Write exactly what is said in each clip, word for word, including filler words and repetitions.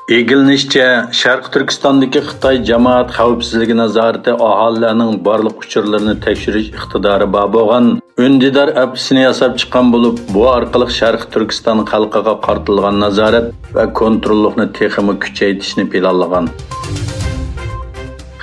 ئىگىلىنىشىچە، شەرقىي تۈركىستاندىكى خىتاي جامائەت خەۋپسىزلىكى نازارىتى ئاھالىلەرنىڭ بارلىق ئۇچۇرلىرىنى تەكشۈرۈش ئىقتىدارى بار بولغان ئۈندىدار ئەپپىسىنى ياساپ چىققان بولۇپ، بۇ ئارقىلىق شەرقىي تۈركىستان خەلقىگە قارىتىلغان نازارەت ۋە كونتروللۇقنى تېخىمۇ كۈچەيتىشنى پىلانلىغان.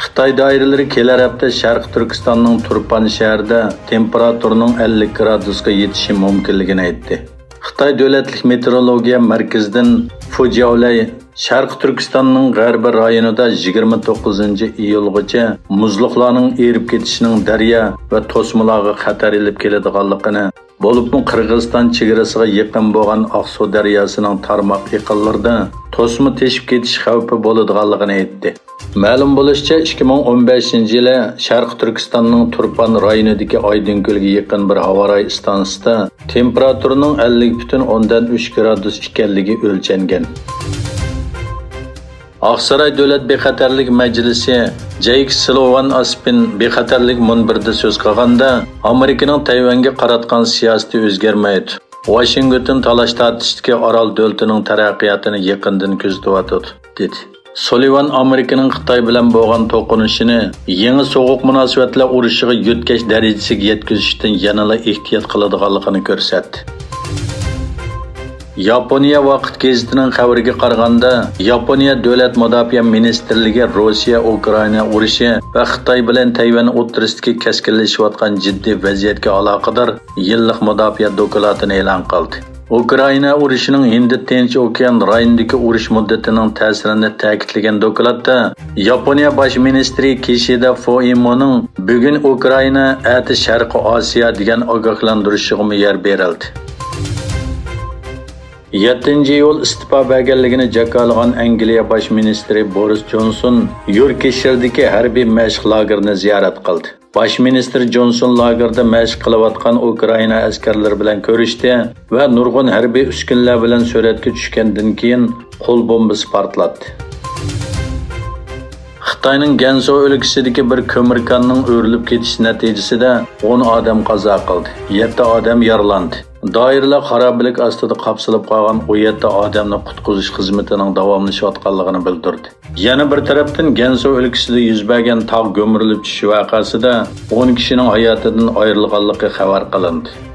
خىتاي دائىرىلىرى كېلەر ھەپتە شەرقىي تۈركىستاننىڭ تۇرپان شەھىرىدە تېمپېراتۇرىنىڭ ئەللىك گرادۇسقا يېتىشى مۇمكىنلىكىنى ئېيتتى. خىتاي دۆلەتلىك مېتېئورولوگىيە مەركىزىدىن فۇ جياۋلەي شەرقىي تۈركىستاننىڭ غەربىي رايونىدا يىگىرمە توققۇزىنچى ئىيۇلغىچە مۇزلۇقلارنىڭ ئېرىپ كېتىشىنىڭ دەريا ۋە توسمىلارغا خەتەر ئېلىپ كېلىدىغانلىقىنى، بولۇپمۇ قىرغىزىستان چېگرىسىغا يېقىن بولغان ئاقسۇ دەرياسىنىڭ تارماق ئېقىنلىرىدا توسما تېشىپ كېتىش خەۋپى بولىدىغانلىقىنى ئېيتتى. مەلۇم بولۇشىچە، ئىككى مىڭ ئون بەشىنچى يىلى شەرقىي تۈركىستاننىڭ تۇرپان رايونىدىكى ئايدىڭكۆلگە يېقىن بىر ھاۋارايى ئىستانسىسىدا تېمپېراتۇرىنىڭ ئەللىك پۈتۈن ئوندىن ئۈچ گرادۇس ئىكەنلىكى ئۆلچەنگەن. ئاقساراي دۆلەت بىخەتەرلىك مەجلىسى جەيك سلوۋان ئاسپىن بىخەتەرلىك مۇنبىرىدە سۆز قىلغاندا، ئامېرىكىنىڭ تەيۋەنگە قاراتقان سىياسىتى ئۆزگەرمەيدۇ. ۋاشىنگتون تالاش تارتىشتىكى ئارال دۆلىتىنىڭ تەرەققىياتىنى يېقىندىن كۆزىتىۋاتىدۇ، دېدى. سۇلىۋان ئامېرىكىنىڭ خىتاي بىلەن بولغان توقۇنۇشىنى يېڭى سوغۇق مۇناسىۋەتلەر ئۇرۇشىغا يۆتكەش دەرىجىسىگە يەتكۈزۈشتىن يەنىلا ئېھتىيات قىلىدىغانلىقىنى كۆرسەتتى. ياپونىيە ۋاقىت گېزىتىنىڭ خەۋىرىگە قارىغاندا، ياپونىيە دۆلەت مۇداپىئە مىنىستىرلىكى روسىيە ئۇكرائىنا ئۇرۇشى ۋە خىتاي بىلەن تەيۋەن ئوتتۇرىسىدىكى كەسكىنلىشىۋاتقان جىددىي ۋەزىيەتكە ئالاقىدار يىللىق مۇداپىئە دوكلاتىنى ئېلان قىلدى. ئۇكرائىنا ئۇرۇشىنىڭ ھىندى تىنچ ئوكيان رايونىدىكى ئۇرۇش مۇددىتىنىڭ تەسىرىنى تەكىتلىگەن دوكلاتتا، ياپونىيە باش مىنىستىرى كىشىدا فۇئېمونىڭ بۈگۈن ئۇكرائىنا، ئەتە شەرقىي ئاسىيا دېگەن ئاگاھلاندۇرۇشىغىمۇ يەر بېرىلدى. يەتتىنچى ئىيۇل ئىستېپا بەرگەنلىكىنى جاكارلىغان ئەنگلىيە باش مىنىستىرى بورىس جونسون يوركشىردىكى ھەربىي مەشىق لاگېرىنى زىيارەت قىلدى. باش مىنىستىر جونسون لاگېردا مەشىق قىلىۋاتقان ئۇكرائىنا ئەسكەرلىرى بىلەن كۆرۈشتى ۋە نۇرغۇن ھەربىي ئۈسكۈنىلەر بىلەن سۈرەتكە چۈشكەندىن كېيىن، قول بومبىسى پارتلاتتى. خىتاينىڭ گەنسۇ ئۆلكىسىدىكى بىر كۆمۈر كاننىڭ ئۆرۈلۈپ كېتىشى نەتىجىسىدە ئون ئادەم قازا قىلدى، يەتتە ئادەم يارىلاندى. دائىرىلەر خارابىلىك ئاستىدا قاپسىلىپ قالغان ئون يەتتە ئادەمنى قۇتقۇزۇش خىزمىتىنىڭ داۋاملىشىۋاتقانلىقىنى بىلدۈردى. يەنە بىر تەرەپتىن، گەنسۇ ئۆلكىسىدە يۈز بەرگەن تاغ گۈمۈرۈلۈپ چۈشۈش ۋەقەسىدە ئون كىشىنىڭ ھاياتىدىن ئايرىلغانلىقى خەۋەر قىلىندى.